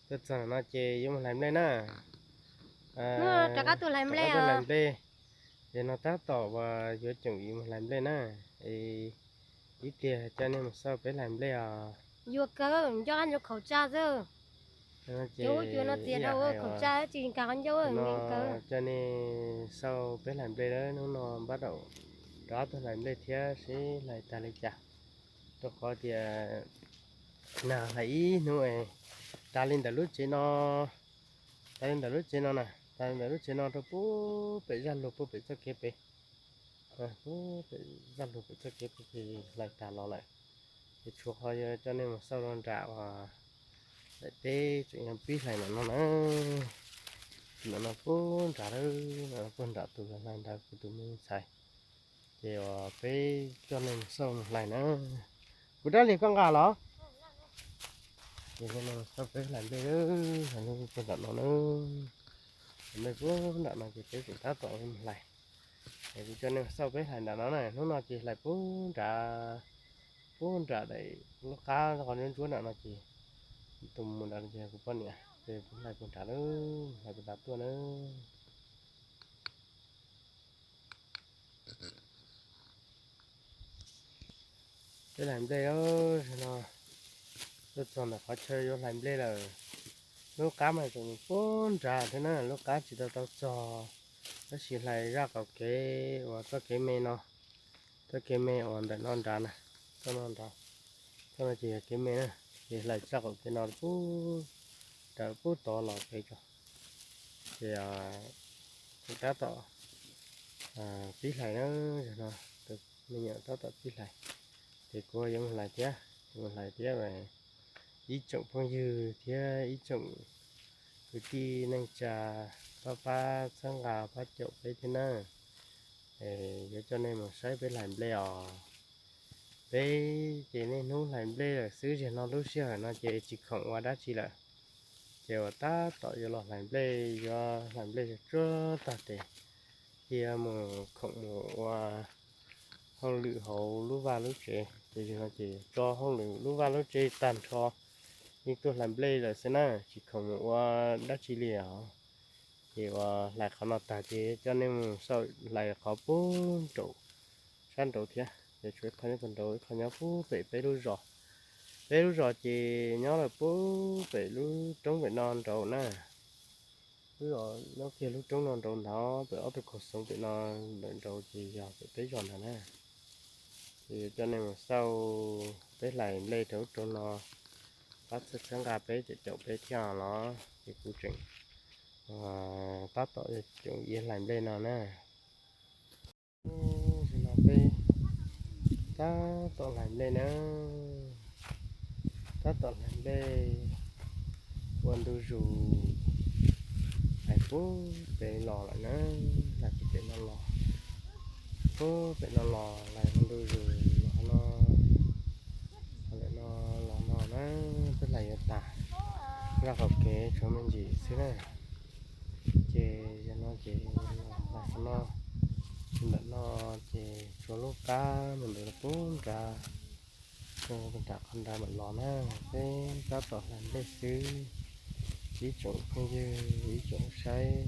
Tuaj txog no ces yuav mus hlais nplej na. Rov qab tuaj hlais nplej. Ces no tab tom uas yuav tseem yuav mus hlais nplej na. Ib pliag coj nej mus xauj peb hlais nplej os. Yuav kawg, nco qab nco khaum tsaj xwb. Ces ua no tias rau khaum tsaj tsis nkag qhov ncauj. Coj nej xauj peb hlais nplej na, hnub no npaj daum rov qab tuaj hlais nplej thiab seb hlais tag li cas. Rau qhov tias nag hlais ib hnub es tas li ntawm lub tsev no, tas li ntawm lub tsev no na, tas li ntawm lub tsev no rau puag pem zaj lug puag pem txoj kev pem, puag pem zaj lug pem txoj kev pem ces hlais tas los lawm. Ces tshuav qhov yuav coj nej mus xauj rau nram uas daim teb tseem yog pib hlais ntawm no na. Ntawm no puag nrad, ntawm no puag nram tus hlais ntawd kuv tus me ntxhais. Ces uas peb coj nej mus xauj mus hlais na. Kuv dab li koj nqa los? Ces nej xauj peb hlais nplej, hlais nplej puag nram no na. Hlais nplej puag nram no ces peb tseem tab tom mus hlais. Es kuv coj nej xauj peb hlais nram no na, hnub no ces hlais puag nrad, puag nram daim lub qab qhov ntsuab ntsuab nram no ces tus mus nrad ces kuv poj niam ces kuv hlais puag nrad na, hlais puag nrad tuaj na. Peb hlais nplej no, tuaj txog ntawm qhov chaw yuav hlais nplej lawm. Lub qab mas tseem puag nrad thiab na, lub qab tsis tau tau txog, tab sis hlais zaj qaum kev uas txoj kev me no, txoj kev me uas ntawm no nrad na, txoj no nrad, txoj no ces yog kev me na, ces hlais zaj qaum kev no puag nrad puag tod los pem tso. Ces kuv tab tom pib hlais na, yog no tus me nyuam tab tom pib hlais, ces kuv yuav mus hlais thiab, mus hlais thiab. Ib tsoom phooj ywg thiab ib tsoom kwv tij neej tsa, pab pab txhawb nqa pab caum peb thiab na. Yuav coj nej mus saib peb hlais nplej os. Peb ces niaj hnub hlais nplej lawm xwb, zaum no lub sij hawm no ces tsis khoom ua dab tsi lawm. Ces uas tab tom yuav los hlais nplej, yuav hlais nplej tsuag tsuag tag ces thiaj mus khoom mus ua hauj lwm hauv lub vaj lub tsev. Ces zaum no ces tso hauj lwm lub vaj lub tsev tag nrho, yeej tuaj hlais nplej lawm xwb na, tsis khoom mus ua dab tsi li os. Ces uas hlais qhov no tag ces coj nej mus xauj hlais qhov puag nraud, sab nraud thiab. Ces tshuav ib qho nyob puag nraud, ib qho nyob puag pem peb lub zos. Peb lub zos ces nyob lawm puag pem lub roob pem no nraud na. Lub zos nyob kiag lub roob no nraud ntag, pem ob tug kaum xoov pem no ntawm nraud ces yog pem peb zos ntag na. Ces yuav coj nej mus xauj peb hlais nplej rau lub roob no, pab txhawb txhawb nqa peb, caum caum peb thiab los. Ces kuv tseem tab tom yuav hlais nplej no na. Zaum no peb tab tom hlais nplej na, tab tom hlais nplej ua ntu zus, hlais puag pem los lawm na, hlais puag pem no los, puag pem no los, hlais ua ntu zus los no, hlais no los no na, twb hlais yuav tas, zaj qaum kev tshuav me ntsis xwb na. Ces yog no ces hlais qhov no, ntawm no ces tshuav lub qab mus ntawd puag nrad, nram qhov nrad mam los na. Peb tab tom hlais nplej xwb, ib tsoom phooj ywg ib tsoom saib,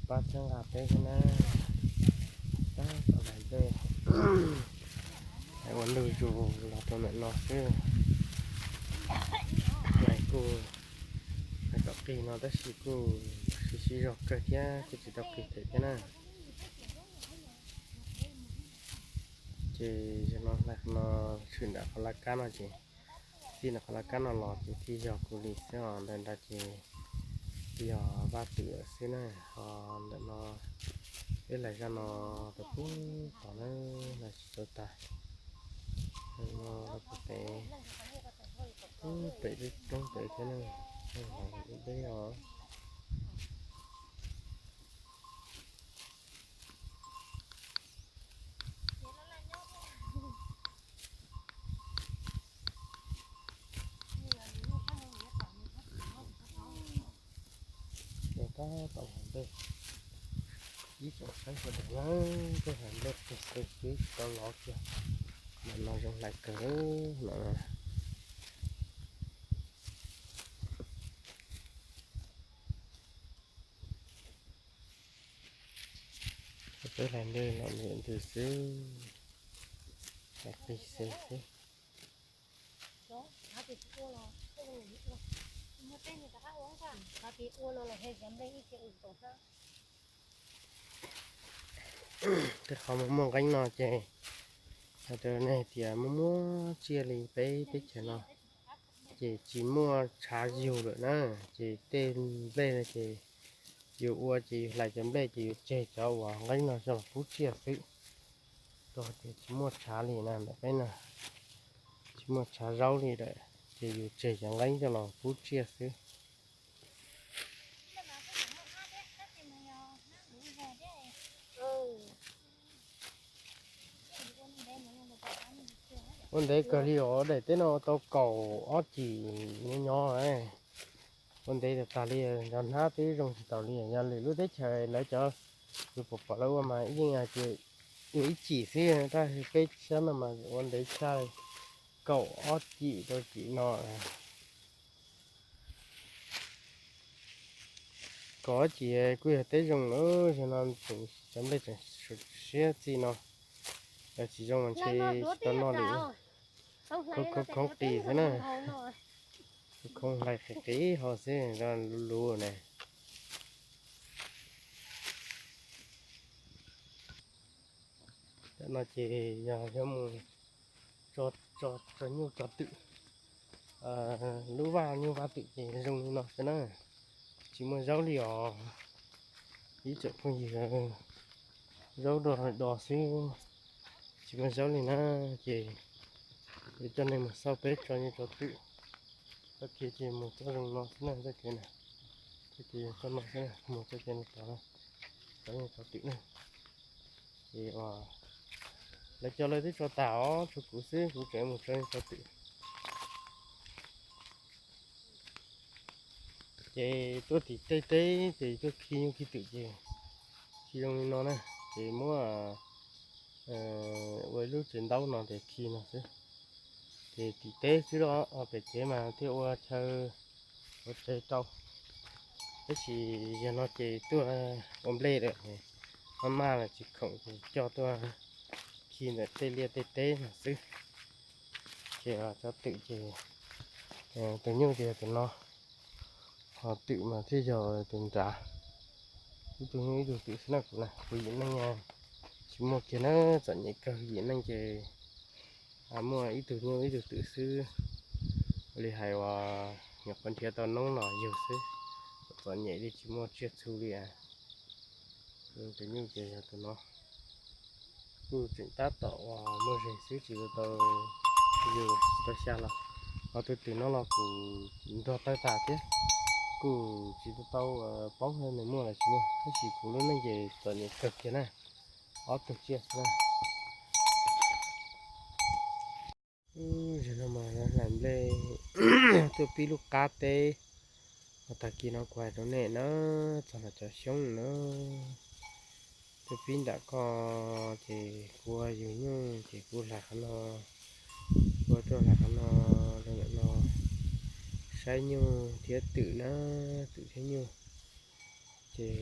pab txhawb nqa peb thiab na. Tab tom hlais nplej, hlais ua ntu zus los rau ntawm no xwb. Hlais kuj hlais kom qis no tab sis kuj sib sib zog kawg thiab, kuj tsis tau qis them thiab na. Ces yog no hlais qhov no tshwm nram qhov laj kab no ces, txij nram qhov laj kab no los ces thiaj yog kuv li xwb os, ntawm nrad ces yog Vaj Twm lawm xwb na. Ho ntawm no peb hlais zaj no rau puag tod na, hlais tsis tau tag. Ntawm no rau puag pem, puag pem lub roob pem thiab na, hlais deb os. Tab tom hlais nplej, ib tsoom saib sawv daws na, peb hlais nplej pem xwb tsis tau lov kiag, ntawm no zoo hlais kawg no. Peb hlais nplej los ntws xwb, hlais qis xwb xwb. Tej qhov muaj muaj nqeeb no ces, hais rau nej tias muaj muaj tsiaj li peb teb chaws no ces tsis muaj tshav yug lawm na. Ces tej nplej no ces yus ua ces yus hlais cov nplej ces yus tseg cov uas nqeeb no coj los pub tsiaj xwb. Rau tias tsis muaj tshav li na, ntawm peb no tsis muaj tshav zaub li lawm ces yus tseg cov nqeeb coj los pub tsiaj xwb. Ua ntev kawg li os, daim teb no tau kaum ob cim nyob nyob. Ua ntev tag li, nco hnab twb zoo tsis taus li. Yog lwm lub teb chaws lawv cov, yus pom pom lawv ua mas yeej hais tias ua ib cim xwb, tab sis peb sab no mas ua ntev tshaj, kaum ob cim rau cim no. Kaum ob cim kuj yog teb zoo lawm, zaum no tseem cov nplej tseem siab txij no. Yog tsis zoo mas ntshe tsis tau noj li. Khoov khoov qis xwb na. Khoov hlais qis qis ho xwb, luv luv na. Tam no ces yog yuav mus tso nyuj tso twm. Lub vaj nyuj vaj twm ces zoo li no xwb na. Tsis muaj zaub li os. Ib tsoom phooj ywg, zaub do do xwb, tsis muaj zaub li na. Ces yuav coj nej mus xauj peb tso nyuj tso twm. Txoj kev ces mus txoj zoo no xwb na, txoj kev na. Txoj kev txoj no xwb na, mus txoj kev no tod na, tso nyuj tso twm na. Ces lawv cov lawv twb tso tas os, tshuav kuv xwb, kuv tseem mus tso nyuj tso twm. Ces tuaj tim tej teb ces tuaj khi nyuj khi twm ces khi zoo li no na. Ces muab ua ib lub tsev ntaub no ces khi no xwb. Ces tim teb xwb los pem tsev mas thiaj ua chaw ua tsev rau. Tab sis yog no ces tuaj ua nplej lawm, maj maj los tsis khoom ces coj tuaj khi ntawm tej liaj tej teb no xwb. Ces tso twm ces tus nyuj ces yog tus no, ho twm mas thiaj yog tus nrad. Ib tug nyuj ib tug twm xwb na, kuv na, kuv yim neej tsis muaj kiag na, txom nyem kawg, yim neej ces muaj ib tug nyuj ib tug twm xwb. Ua li hais uas nyuam qhuav nrhiav tau noob los yug xwb, txom nyem li tsis muaj tsiaj txhu li. Tus nyuj ces yog tus no, kuj tseem tab tom uas muaj zeeg xwb tsis tau yug tsis tau xya los, ho tus twm no los kuj nrog tawg tas thiab, kuj tsis tau paub nws muaj los tsis muaj, tab sis kuv lub neej ces txom nyem kawg kiag na, ob tug tsiaj xwb na. Zaum no mas hlais nplej tuaj pib lub qab teb, tag kis no kuv hais rau nej na, txog los cov xyoob na, tuaj pib nram ko, ces kuv ua yug nyuj ces kuv hlais qhov no, kuv tuaj hlais qhov no, rau ntawm no saib nyuj thiab twm na, twm thiab nyuj, ces